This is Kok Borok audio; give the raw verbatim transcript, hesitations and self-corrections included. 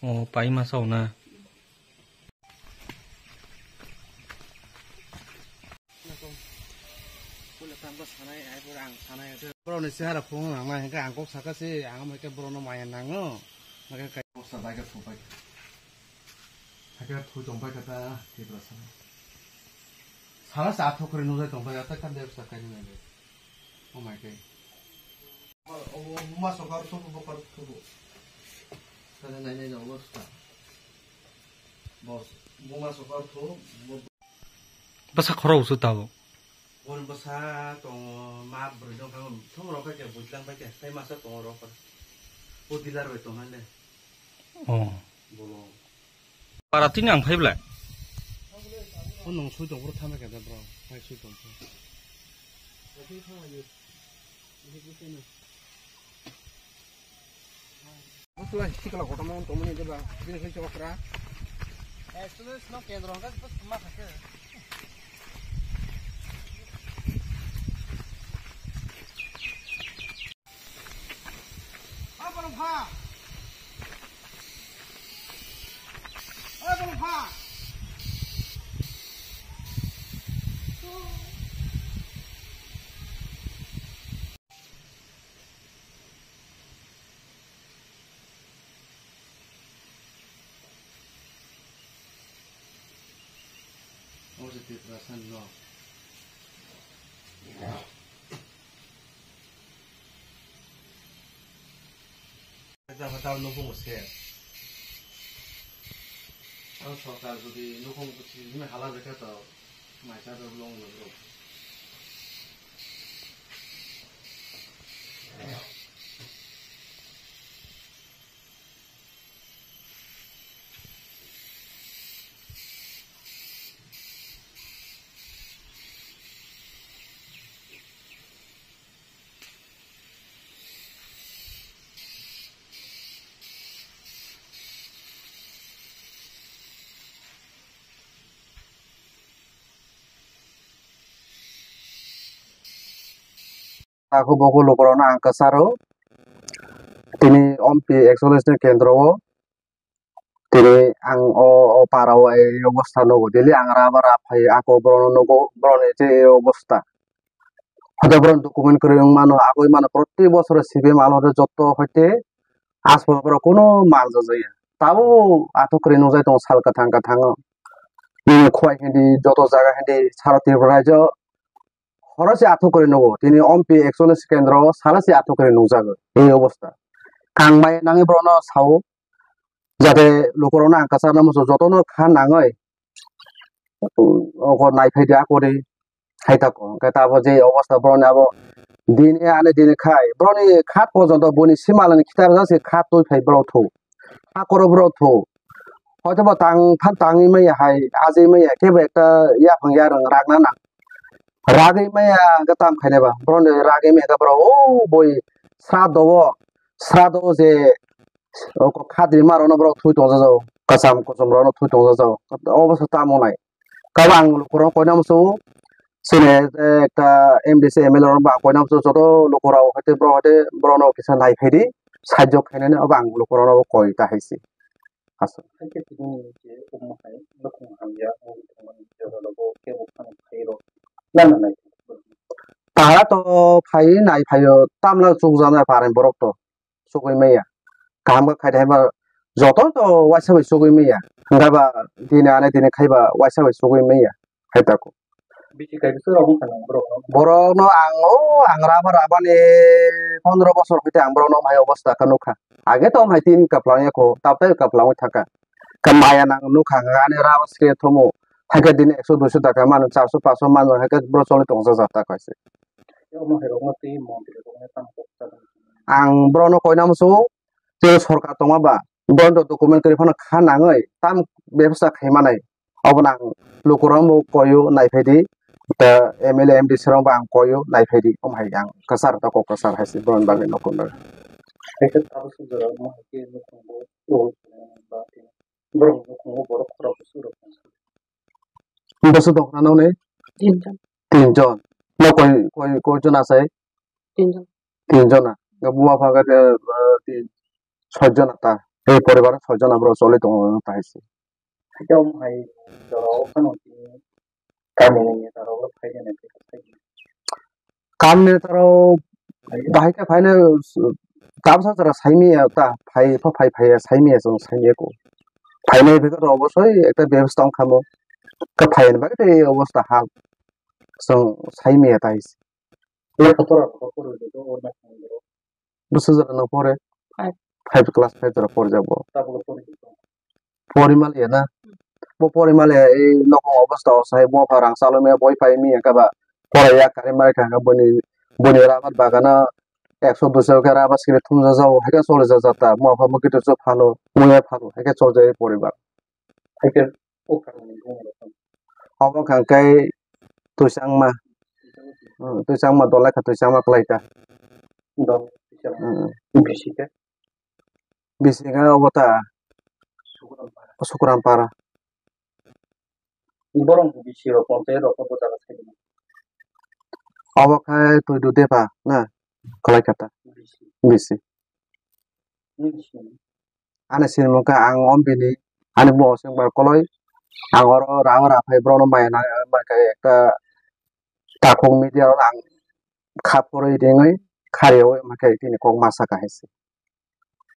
O, pai masa o na. Borok ni chehara phung nang nai hwnkhe ang kok saka se, ang hwnkhe borok no maya nango. Hwnkhe kai- Bwsa bai khe thok bai kha. Hakhe thui tong bai kha ta Tiprasa. Sara sa athok kore nujai tong bai kha ta kan debsa kai nai. Oh my God. O buma sokar thubu bokar thubu. Tane nai nai no bwsa. Bos buma sokar thu. Bwsa khorok se tabuk. Boni bwsa tongo ma bwrwi dong kha thung rok kha bujlang bai kha tai masa tongo rok. O dealer bai tong hande. Oh. Bolo. Para tini ang phai bwlai. O nung sui tong bro thama khe bro. Hai sui tong. Bwswla sikla kotorma wng tongmani diba? Bini khe se okra. Actually, sino kendro hwnkhe bwswk ma kha khe. Abono pha. Abono pha. Omo se Tiprasa ni nok. Jaba tao nukhung se. Ang sorkar jodi nukhung simi hala rwkha to. Maisa rok long rok. Takhuk bukhuk lukurokno ang kwcharo. Tini ompi ekchollish ni kendro o tini ang o, o para o ei obostha nugo. Daily ang raba rab phai ako borokno nugo, borokni je ei obostha. Hato borokni document kwrwi wng mano, agoi mano, proti bosoro C P M alore joto hoite aswk borok kuno manjak jaya. Tabuk athuk kwrwi nukjai tongo sal kwthang kwthango. Nini khowai hindi joto jaga hindi sara Tripura rajyo horo se athuk kwrwi nugo. Tini ompi ekchollish kendro o sala se athuk kwrwi nukjago. Ei obostha. Kang maya nangwi borokno sao. Jate lukurokno ang kwchangma muchung jotono kha nangwi, oko naiphai di akori hai tako. Hwnkhe ta abo je obostha borokni abo dini ani dini khai borokni khat porjonto buini simalani khitar jase khat twi phai borok thu. Akoro borok thu. Hoitobo tang phan tangwi maya hai, ajai maya kebo ekta yaphang yarwng ragna nang. Ragwi maya hwnkhe tam khainai ba. Borokni ragwi maya hwnkhe borok o boi srado o, srado o je o kok khatri ma rokno borok thui tongjago, kwcham kuchum rokno thui tongjago, obo se tamo nai. Kabo ang lukurok koina muchungo, chini ekta M D C M L A rok ba koina muchungo, joto lukurok haite borok haite borokno kisa nai phaidi, sajok khainani obo ang lukurokno koi ta hai se. Aswk. Haikhe tini je omo hai nukhung hamya wngwi thangmani joralogo kebo phano phairok nana nai. Para to phai nai phaio, tamla chukjaknai para borok to. Sugui maya. Kaham khe khai thai ba joto to waisa bai sugui maya. Hwnkhe ba tini ani tini khai ba waisa bai sugui maya. Hai tako. Bisi kai bwswk rok wngkha nang borok no? Borok no ang o ang raba rabani pondro bosor hoite ang borok no hai obostha khe nukha. Age to hai tin kaplang ya kho, tabtai kaplang thaka. Khe maya nang nukha ani raba se thomo. Hai khe dini ekso duiso taka manu, charso paso manu hai khe borok choli tongsa jata kaise. Omo hai rok no tei montri rok no tamo kok cha. Ang borok no koina musu. Tei sorkar tongma ba, bono document kwrwi phano kha nangwi tam bebsa khai manai. Obono ang lukurokno bo koio naiphai di, ta M L A, M D C rokno bo ang koio naiphai di, omo hai ang kwchar ta kok kwchar hai se borokni bagwi nokol bagwi. Hai khe tabuk sujak rok omo hai khe nukhungo role ba tei borok nukhungo borok khorok bwswk rok tong. Bwswk tong khna nokni? Tinjon. Tinjon. Nok koi, koi, koi jon achai? Tinjon. Tinjon na. Buma pha khe, eh, tin, soi jon ta. Ei poribar soi jon abro choli tongo ta hai se. Hakhe omo hai jora o phano tini kamini neta rok phai rwna khe sai. Kamini neta rok bahai khe phaino tamsa jora saimiya ta phai pha phai phai saimiya chwng saimiya ko. Phainai bikhe to obosoi ekta bebostha wngkha mo. Khe phaini bagwi tei obostha ha chwng saimiya ta hai se. Lekha pora khe pori rwdi to o naisingni borok. Bwswk jora no pore? Five. Five class five jora pori jabo. Tabuk pori rwdi to. Pori maliya na? Bo pori maliya, ei nokong obostha o sai bo pha rang chalwi maya boi pai mi khe ba pora ya kari mai kha khe boni, boni rabar bagana ekso duiso khe rabar siri thumjak jago, hai khe choli jak jak ta, mo pha bo kitu phano, muya phano, hai khe choli jak poribar. Hai khe o kha ni bumung rok. Obo kha khe twi changma. Hmm, twi changma dolai kha, twi changma kwlai kha. Dol, twi changma. Hmm. Bisi khe? Bisi khe obo ta. Sukram para. Sukram para. Borok bisi rok ponchayat rok bo jaga sai. Obo khe twi du depa na kwlai kha ta. Bisi. Bisi. Ani sinimung khe ang o bini, ani bumung se wngkha Koloi. Ang oro rang ra phai borokno maya nang, maya khe ekta takhuk media o ang kha phurwi ringwi khariui maya khe tini kok ma saka hai se.